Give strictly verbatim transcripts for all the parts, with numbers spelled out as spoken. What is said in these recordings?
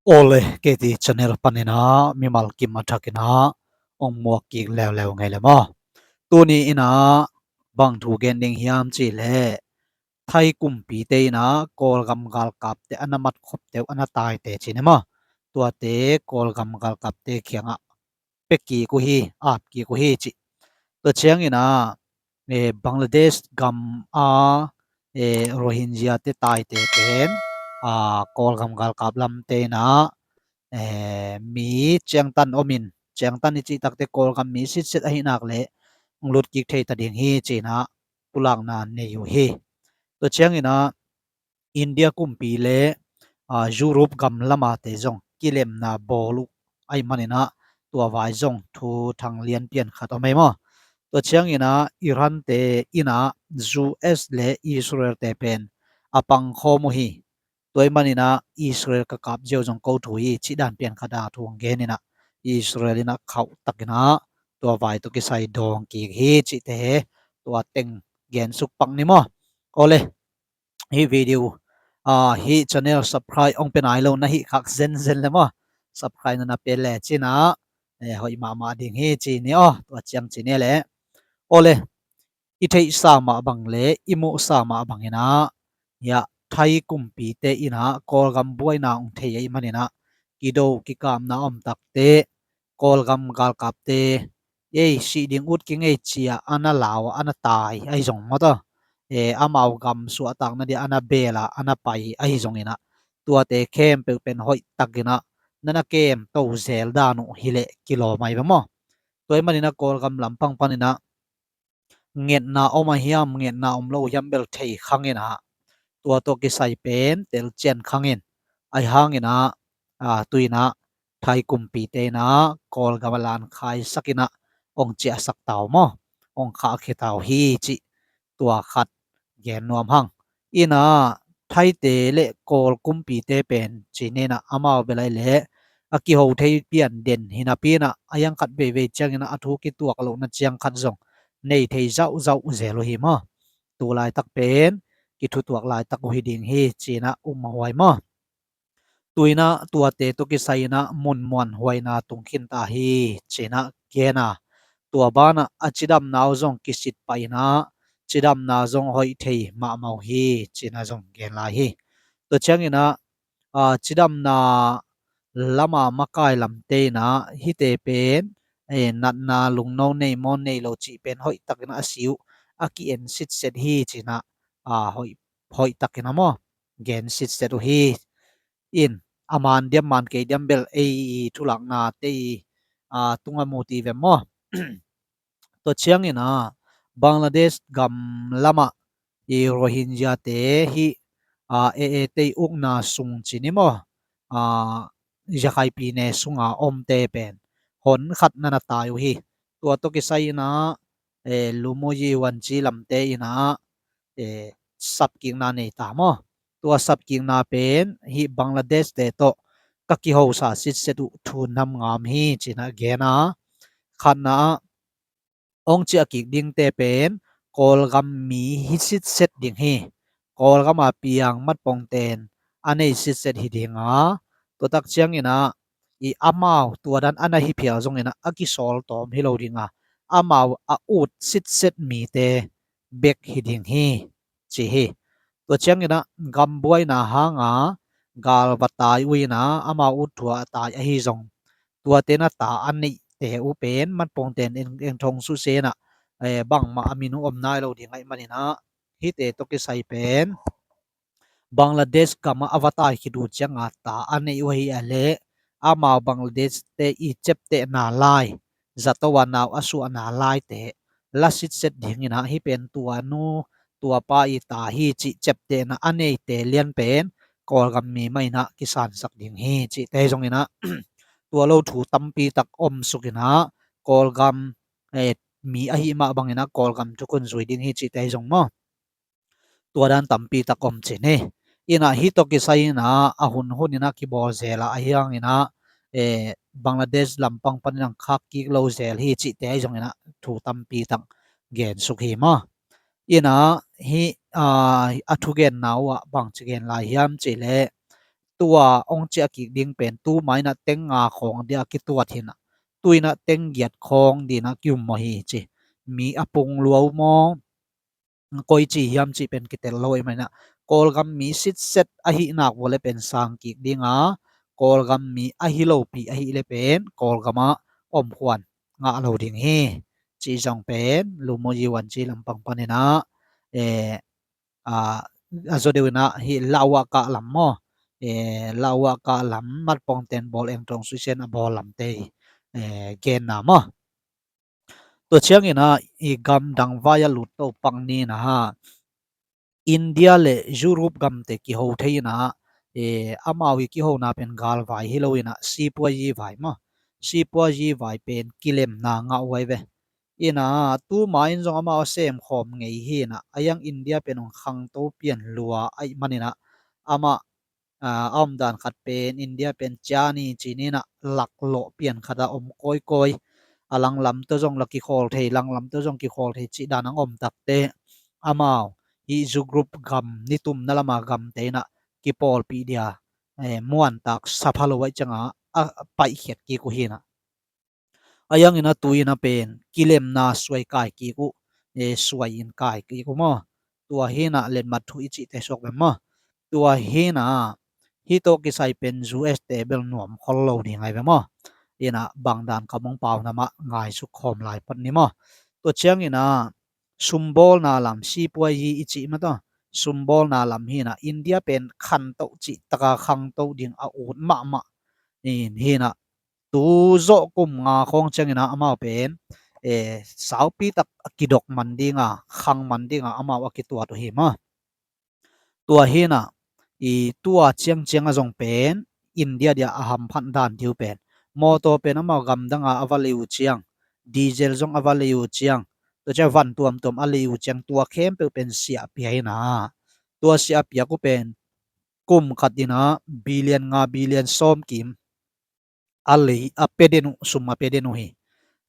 Awle, K T channel panin ah mimal kim a thakin ah hong muak kik leuleu ngei le maw. Tuni in ah bang thu gen ding hiam cih leh, Thai kumpite in ah Kawlgam galkapte a na matkhopte uh, a na taite ci ni maw, tuate Kawlgam galkapte kiangah pia kik uh hi, ap kik uh hi ci. Tua ciangin ah, eh, Bangladesh gam a, eh, Rohingya te taite pen, ah, Kawlgam galkap lamte in ah, eh, mi ciangtan om in, ciangtan i cih takte Kawlgam mi sitset ahih nak leh hong lut kik thei ta ding hi ci-in ah pulakna nei uh hi. Tua ciangin ah India kumpi le, ah, Europe gam lamate zong kilemna bawl uh ahih manin ah tua vai zong thu thang lianpian khat om ei maw. Tua ciangin ah Iran te in ah U S le Israel te pen a pangkhawm uh hi. Tua ahih manin ah Israel ka kap ziau zong ko thu hi cih dan pian khat a thu hong gen in ah Israel in ah khauh takin ah tua vai tawh kisai dawng kik hi cihte tua teng gen suk pak ni maw. Awle, hih video, ah, hih channel subscribe hong pia nai lo na hih khak zenzen le maw, subscribe na na pia le cin ah, eh, hoih mahmah ding hi ci ni aw, tua ciang ci ni le. Awle, i theihsa mah bang le i muhsa mah bangin ah, hiah Thai kumpite in ah Kawlgam buaina hong thei ahih manin ah kido kikamna om takte Kawlgam galkapte, ei, sih ding ut kingei ci-a a na lau a, a na tai ahi zong maw taw, eh, amau gam suahtakna dia a na bel a, a na pai ahi zongin ah tuate khempeuh pen hoih takin ah na na kem to zel dan uh hi leh kilawm ahi ve maw. Tua ahih manin ah Kawlgam lampang panin ah ngetna om a hiam, ngetna om lo hiam bel thei khangin ah, tua tawh kisai pen telcian khangin, ahi hangin ah, ah, tu-in ah Thai kumpite in ah Kawlgam a lan khaisakin ah hong ciahsak ta uh maw, hong khahkhia ta uh hi cih tua khat gen nuam hang. In ah Thaite le Kawl kumpite pen ci ni in ah amau bel ahih leh a kiho thei pian den hi napi in ah a hiang khat veivei ciangin ah a thu kituak lohna ciang khat zong nei thei zauhzauh zel uh hi maw. Tu laitak pen kithutuak laitak uh hi ding hi ci-in ah um a huai maw. Tu-in ah tuate tawh kisai in ah munmuan huaina tung khin ta hi ci-in ah gen a, tua banah a cidamna uh zong kisit pah in ah cidamna zong hoih thei mahmah uh hi ci-in ah zong gen lai hi. Tua ciangin ah, ah, cidamna lama makai lamte in ah hihte pen, eh, natna lungno nei maw nei lo cih pen hoih takin ah a si uh a ki-en sitset hi ci-in ah, ah, hoih, hoih takin ah maw gen sitset uh hi. In a man diam man kei diam bel ei thulaknate i, ah, tungah mu ti ve maw. Tua ciangin ah Bangladesh gam lamah i Rohingya te hih, ah, A A te i ukna sung ci ni maw, ah, Rakhine pi ne sunga omte pen hon khat na na tai uh hi. Tua tawh kisai in ah, eh, Lumuyi Wanci lamte in ah, eh, sapkikna nei ta maw. Tua sapkikna pen hih Bangladesh te tawh ka kihosa sitset uh thu nam ngam hi ci-in ah gen a, khatna ah hong ciah kik dingte pen Kawlgam mi hi sitset ding hi. Kawlgam a piang matpongten a nei sitset hi ding a, tua tak ciangin ah i amau tua dan a na hi phial zongin ah a kisawl tawm hi lo ding a, amau a ut sitset mite bek hi ding hi ci hi. Tua ciangin ah gam buaina hanga gal va tai uh in ah amau ut thua a tai ahi zong tuate na ta a neihte uh pen matpongten eng, eng thong suhsen ah, eh, bangmah a min uh om nai lo ding ahih manin ah hihte tawh kisai pen Bangladesh gam ah a va tai khit uh cianga ta a neih uh ahih leh amau Bangladesh te i ciaptehna lai, zato a nau a suahna laite la sitset dingin ah hih pen tua nu tua pa i ta hi cih ciaptehna a neite lian pen Kawlgam mi mah in ah kisansak ding hi cihte zongin ah tua lo thu tampi tak om sukin ah Kawlgam, eh, mi ahih mah bangin ah Kawlgam thukhun zui ding hi cihte zong maw. Tua dan tampi tak om ci ni. In ah hih tawh kisai in ah a hun hun in ah kibawl zel a, ahi hangin ah, eh, Bangladesh lampang panin ah khak kik lo zel hi cihte ahi zongin ah thu tampi tak gen suk hi maw. In ah hih, ah, a thugenna uh ah bangci gen lai hiam cih leh tua hong ciah kik ding pen tu ma in ah teng nga khawng dia kituat hi in ah, tu in ah teng giat khawng ding in ah ki-um maw hi ci. Mi a pung lua uh maw, koi ci hiam cih pen kitel lo ahih manin ah, Kawlgam mi sitset ahih nak vua le pen sang kik ding a, Kawlgam mi ahi lopi ahih le pen Kawlgam ah om khuan ngah lo ding hi cih zong pen Lumuyi Wanji lampang panin ah, eh, a, a zaw deuh in ah hih Lawaka lam maw, eh, Lawaka lam Matpong ten bawl Eng Tawng Suisian a bawl lamte, eh, genna maw. Tua ciangin ah i gamdang vai a lut to pak ni in ah, India le Europe gamte kiho thei in ah, eh, amau i kihona pen galvai hi lo in ah sipuayi vai maw, sipuayi vai pen kilemna ngah uh ahi ve. In ah tu ma in zong amau a sem khawm ngei hi in ah, a yang India pen hong khangto pian lua ahih manin ah, amah a, a om dan khat pen India pen ciani ci ni in ah laklawh pian khat a om kawikawi. A langlam tawh zong la kikhawl thei, langlam tawh zong kikhawl thei cih dan ang om takte, amau hih Zugroup gam nitumna lama gamte in ah kipawlpih dia, eh, muantak sapha lo ahih ciangin ah a paihkhiat kik uh hi in ah. A yang in ah tu in ah pen kilemna suai kai kik uh, eh, suai in kai kik uh maw. Tua hi in ah letmat thu i cihte suak bem maw. Tua hi in ah hih tawh kisai pen U S te bel nuam khol lo ding ahi ve maw. In ah bang dan ka mong pau na mah ngaisuk khawm lai pat ni maw. Tua ciangin ah sumbawlna lam sipuayi i cih mah tawh, sumbawlna lam hi in ah India pen khantoh cih taka khangto ding a ut mahmah in hi in ah tu zawh kum nga khawng ciangin ah amau pen, eh, saupi tak a kidok man ding a, khang man ding a amau a kituat uh hi maw. Tua hi in ah i tua ciangciang a zong pen India dia a hamphat dan ding uh pen mawtaw pen amau gamdang a a va lei uh ciang, diesel zong a va lei uh ciang, tua ciang van tuamtuam a lei uh ciang, tua khempeuh pen siah pia hi in ah, tua siah piak uh pen kum khat in ah billion nga, billion sawm kim a lei a pia den uh, sum a pia den uh hi.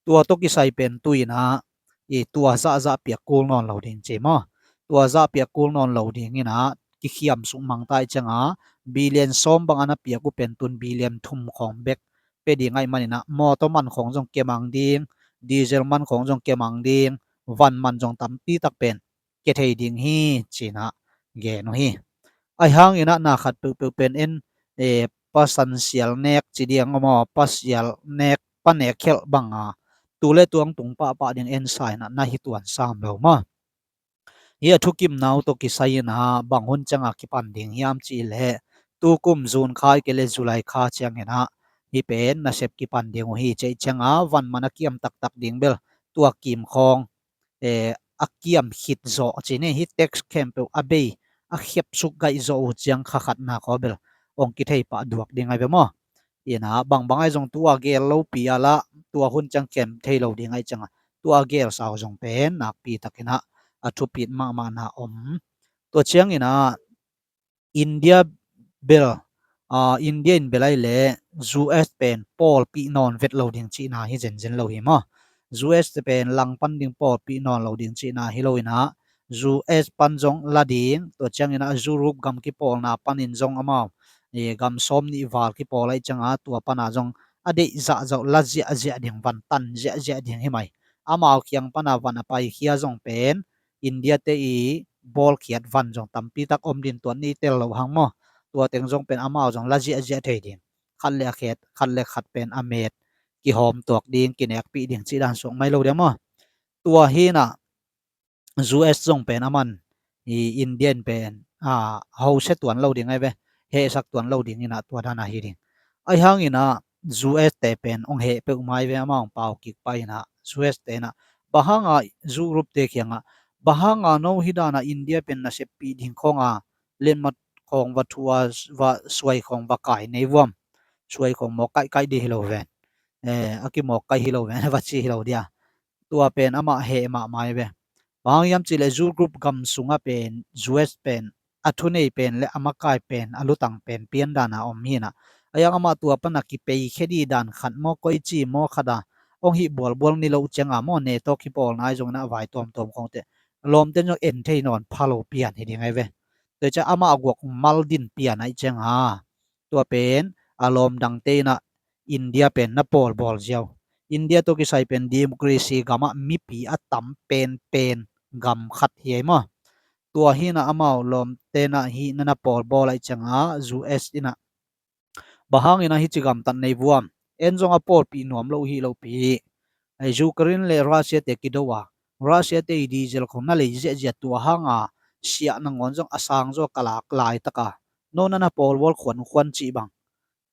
Tua tawh kisai pen tu in ah i tua zahzah piak kul nawn lo ding ci maw. Tua zah piak kul nawn lo ding in ah kikhiam suk mang ta ahih ciangin ah billion sawm bang a na piak uh pen tun billion thum khawng bek pia ding ahih manin ah mawtaw man khawng zong kia mang ding, diesel man khawng zong kia mang ding, van man zong tampi tak pen kia thei ding hi ci in ah gen uh hi. Ahi hangin ah na khat peuhpeuh pen en, eh, pasan sial nek ci ding a maw, pasial nek, panek khelh bang a tu le tuang tung pahpah ding en sa in ah na hi tuan sam lo maw. Hih a thukimna uh tawh kisai in ah bang hun ciang a kipan ding hiam cih leh tukum June kha ahih kei leh July kha ciangin ah hih pen nasep kipan ding uh hi. Cih ciang a van man a kiam taktak ding bel tua kim khawng, eh, a kiam khit zawh ci ni, hih tax khempeuh a bei a khiap suk gaih zawh uh ciang kha khatna khawng bel hong kithei pah duak ding ahi ve maw. In ah bangbang ahi zong tua gel lopi a lah tua hun ciang kem thei lo ding ahih ciangin tua gel sau zong pen nakpi takin ah a thupit mahmahna om. Tua ciangin ah India bel, ah, India in bel ahih leh U S pen pawlpih nawn vet lo ding cihna hi zenzen lo hi maw. U S pen langpan ding pawlpih nawn lo ding cihna hi lo in ah U S pan zong la ding, tua ciangin ah Europe gam kipawlna panin zong amau, eh, gam sawm nih val kipawl ahih ciangin ah tua pan a zong a deih zahzah uh la ziahziah ding, van tan ziahziah ding hi mai. Amau kiang pan a van a paikhia zong pen India te i bawlkhiat van zong tampi tak om ding, tua nih tel lo hang maw. Tua teng zong pen amau zong la ziahziah thei ding. Khat le a khet, khat le khat pen a met kihawm tuak ding, kinekpih ding cih dan suak mai lo ding maw. Tua hi in ah U S zong pen aman i India in pen, a, hawsia tuan lo ding ahi ve, hehsak tuan lo ding in ah tua dan ahi ding. Ahi hangin ah U S te pen hong heh peuhmah ahi ve, amau hong pau kik pah in ah U S te in ah bang hang a Europe te kiangah, bang hang a no hih dan a India pen naseppih ding khawng a letmat khawng va thu a, va suai khawng va kai nei vuam. Suai khawng mawk kaihkaih ding hi lo ven. Eh, a kimawk kaih hi lo ven, va ci hi lo dia. Tua pen amah heh mahmah ahi ve. Bang hang hiam cih leh Eurogroup gam sungah pen U S pen a thunei pen le a makai pen, a lutang pen pian dan a om hi in ah. Ahi hang amah tua pan a kipeikhia ding dan khat maw, koici maw khat a hong hih bualbual ni lo uh ciang a maw, NATO kipawlna ahi zongin ah vai tuamtuam khawng teh lawmten zong en thei nawn pha lo pian hi ding ahi ve. Tua ciang amah a guak mal din pian ahih ciang a Tua pen a lawm dangte in ah India pen na pawlbawl ziau. India tawh kisai pen democracy gamah mipi a tam penpen gam khat hi ei maw. Tua hi in ah amau lawmte in ah hih na na pawlbawl ahih ciangah U S in ah bang hangin ah hih ci gamtat nei vuam. En zong a pawlpih nuam lo hi lo pi. Ukraine le Russia te kido a, Russia te i diesel khong na lei ziahziah tua hanga siah nangawn zong a sang zaw ka lak laitaka no na na pawlbawl khuankhuan cih bang.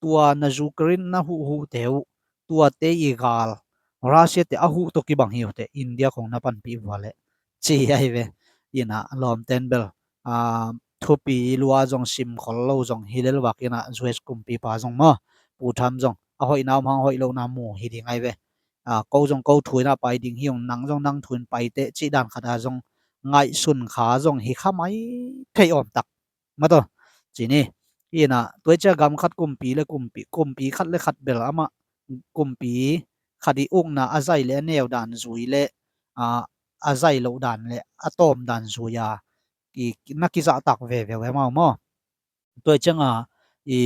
Tua na Ukraine na huhhuhte uh, tuate i gal Russia te a huh tawh kibang hi uh teh, India khong na panpih vua leh ci ahi ve. In ah lawmten bel thupi lua zong sim khol lo zong hi lel vak in ah U S kumpipa zong maw, Pu Trump zong a hoihna om hang hoih lohna mu hi ding ahi ve. Ko zong ko thu in ah pai ding hi ung, nang zong nang thu in pai teh cih dan khat a zong ngaihsun kha zong hi kha mai thei awm tak. Mataw, ci ni. Hi in ah tua i ciah gam khat kumpi le kumpi, kumpi khat le khat bel amah kumpi khat i ukna a zai le a neu dan zui le a zai loh dan le a tawm dan zui a na kizahtak veve uh amau maw. Tua i ciangah i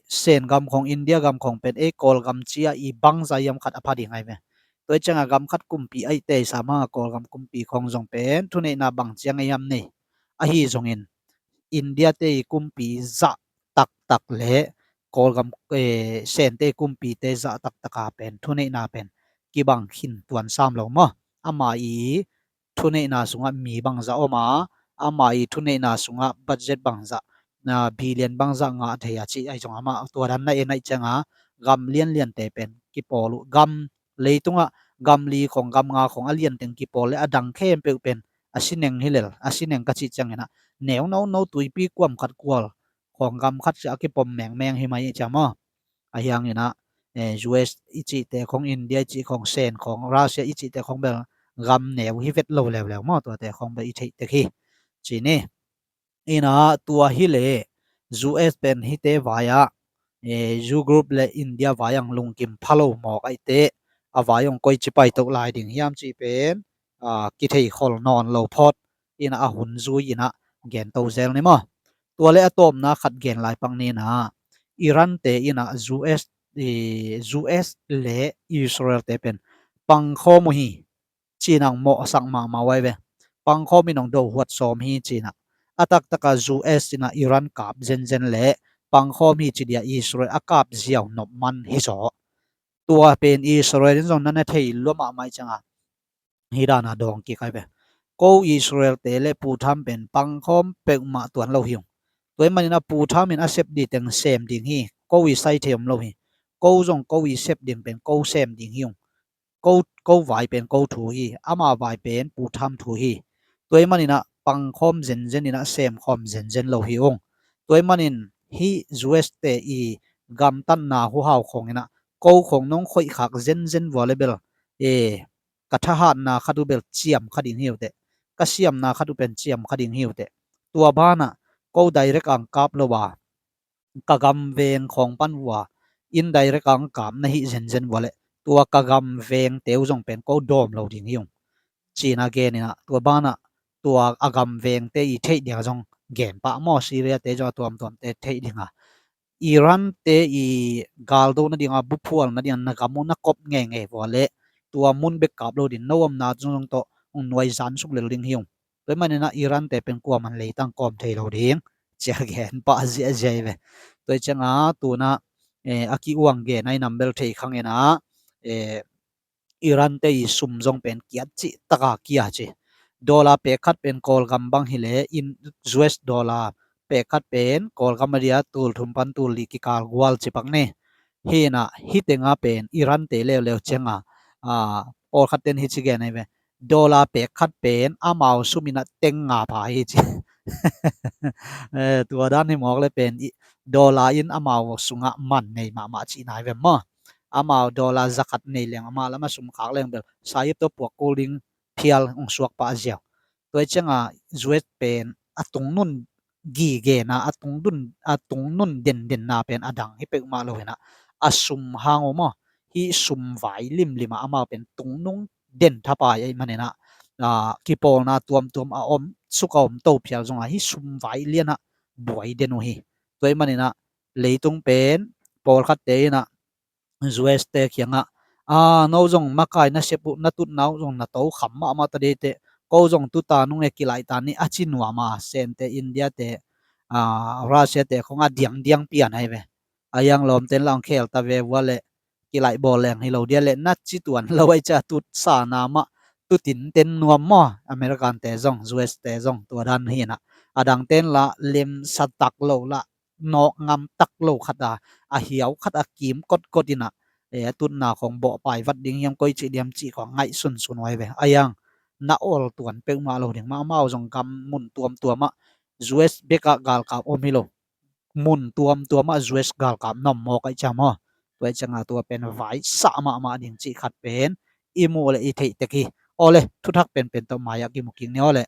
Sen gam khong, India gam khong pen ei Kawlgam cia i bangza hiam khat a pha ding ahi ve. Tua i ciangah gam khat kumpi aih tei sam hangah Kawlgam kumpi khong zong pen thuneihna bang ciang ei hiam nei. Ahi zongin India te i kumpi zah taktak le Kawlgam Sente i kumpite zah taktaka pen thuneihna pen kibang khin tuan sam lo maw. Ama i thuneihna sungah mi bangza om a, ama i thuneihna sungah budget bangza, billion bangza ngah thei a cih ahi zong amah tua dan na en aih ciangah gam lianliante pen kipawl uh, gam leitungah gam li khong gam nga khong a lianteng kipawl le a dang khempeuh pen a sineng hi lel, a sineng ka cih ciangin ah neu nono tuipi kuam khat kual khong gam khat sia a kipom mengmeng hi mai i ciang maw. Ahi hangin ah U S i cihte khong, India i cih khong, Sen khong, Russia i cihte khong bel gam neu hi vet lo leuleu maw, tuate khong bel i theih tek hi ci ni. In ah tua hi leh U S pen hihte vai-ah U group le India vai-ah lungkim pha lo mawk aih teh a vai hong koici paito lai ding hiam cih pen kithei khol nawn lo phot in ah a hun zui in ah gen to zel ni maw. Tua le a tawpna khat gen lai pak ni in ah Iran te in ah U S, U S le Israel te pen pangkhawm uh hi. Ci-in ah mawhsak mahmah uh ahi ve. Pangkhawm in hong do huat sawm hi ci-in ah. A taktaka U S in ah Iran kap zenzen le pangkhawm hi ci dia Israel a kap ziau nop man hi zaw. Tua pen Israel in zong na na thei lua mahmah i ciangah hih dana dawng kik ahi ve. Ko Israel te le Pu Trump pen pangkhawm peuhmah tuan lo hi ung. Tua ahih manin ah Pu Trump in a sep di teng sem ding hi. Ko i sai thei om lo hi. Ko zong ko i sep ding pen ko sem ding hi ung. Ko, ko vai pen ko thu hi, ama vai pen Pu Trump thu hi. Tua ahih manin ah pangkhawm zenzen in ah semkhawm zenzen lo hi ung. Tua ahih manin hih U S te i gamtatna huhau khawng in ah ko khawng nong khoihkhak zenzen vua le bel e ka thahatna khat uh bel ciam kha ding hi uh teh, ka siamna khat uh pen ciam kha ding hi uh teh. Tua banah ko direct ang kap lo a, ka gam veng khawng pan vua indirect ang kap na hih zenzen vua le tua ka gam vengte uh zong pen ko dawm lo ding hi ung. Ci-in ah gen in ah tua banah tua a gam vengte i theih ding a zong gen pah maw, Syria te zong a tuamtuamte theih ding a. Iran te i galdo nading a, buphual nading a na gam uh na kop ngeingei vua le tua mun bek kap lo ding, no omna zong zong tawh hong nuai zan suk lel ding hi ung. Tua ahih manin ah Iran te pen kuaman leitang kawm thei lo ding ci-a gen pah ziahziah hi ve. Tua ahih ciangah tunah a ki-uang gen a i nam bel thei khang in ah Iran te i sum zong pen kiat cih taka kia ci. Dollar pek khat pen Kawlgam bang hi leh in U S dollar pek khat pen Kawlgam a dia tul thum pan tul li kikal gual ci pak ni. Hi in ah hih tengah pen Iran te leuleu ciangah pawlkhat ten hi ci gen ahi ve. Dollar pek khat pen amau sum in ah teng nga pha hi ci. Tua dan hi mawk le pen dollar in amau sungah man nei mahmah cihna hi ve maw. Amau dollar za khat nei leng amah lam a sum khak leng bel sayip tawh puak kul ding phial hong suak pah ziau. Tua ahih ciangah U S pen a tungnun gigena, a tungnun, a tungnun dendenna pen a dang hi peuhmah lo hi in ah a sum hang uh maw, hih sum vai limlim ah amau pen tungnung den thapai ahih manin ah kipawlna tuamtuam a om suk a om to phial zongah hih sum vai lianah buai den uh hi. Tua ahih manin ah leitung pen pawlkhatte in ah U S te kiangah, a, no zong makai na sep uh, na tutna uh zong na to kham mahmah ta dei teh, ko zong tuta nung e kilaih ta ni, a ci nuam a, Sente, India te, a, Russia te khong a diangdiang pian ahi ve. A, iang lawmten la hong khel ta ve vua leh kilaih bawl leng hi lo dia leh na ci tuan lo ahi cia, tut sana mah, tutin ten nuam maw, American te zong, U S te zong tua dan hi in ah, a dangten la lemsa tak lo la, nawk ngam tak lo khat a, a hiau khat a kim kotkot in ah, e, tutna khong bawhpai vat ding hiam koi cih diam cih khong ngaihsunsun uh ahi ve. A, iang na ol tuan peuhmah lo ding mah, amau zong gam mun tuamtuam ah U S bekah galkap om hi lo, mun tuamtuam ah U S galkap na om mawk ahi cia maw. Tua ahi ciangah tua pen vaisah mahmah ding cih khat pen i muh leh i theih tek hi. Aw le, thuthak penpen tawh mai-ah kimu kik ni aw le.